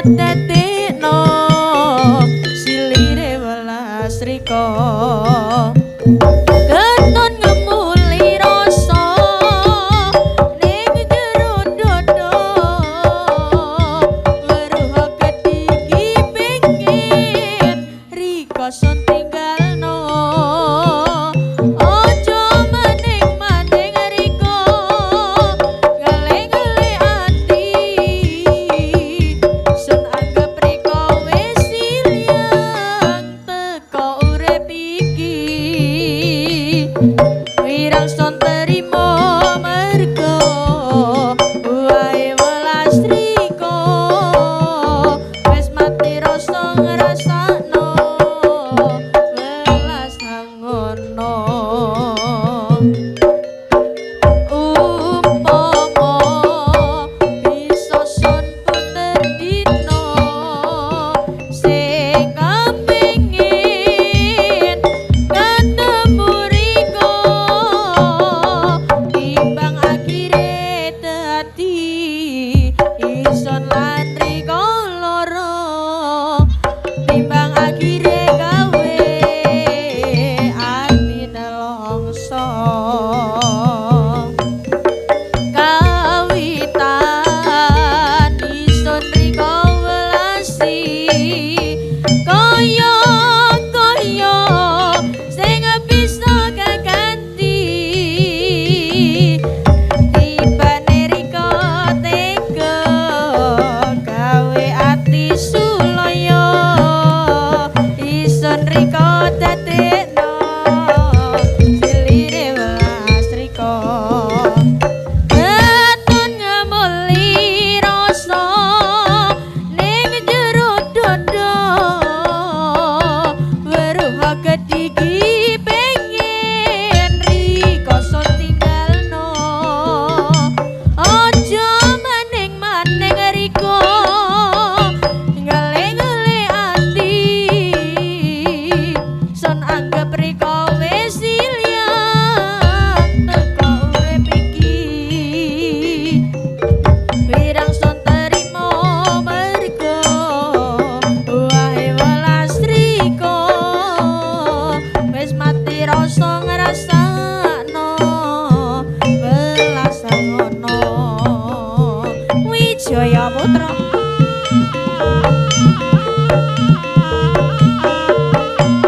Dadekno silire welas rika. Keton ngemuli rasa ning jero dodo, weruh kediki pengin rika sun tinggalno. Aja maning-maning rika ngele-ngele ati, sun anggep rika wis ilang teko urip iki. Wirang sun terima mergo wae welas rika, wis mati rasa ngrasakno welas hangono. Umpama bisa sun puter dina sing kepengin ketemu rika, timbang akhire dadi ison lan rika loro, timbang akhire gawe ati nelongso. Kawitan isun rika welasi kaya kaya sing bisa kaganti, tibane rika tega gawe ati sulaya. Isun rika dadekno silire welas rika. Keton ngemuli rasa ning jero dodo, weruh kediki pengin rika sun tinggalno. Aja maning-maning rika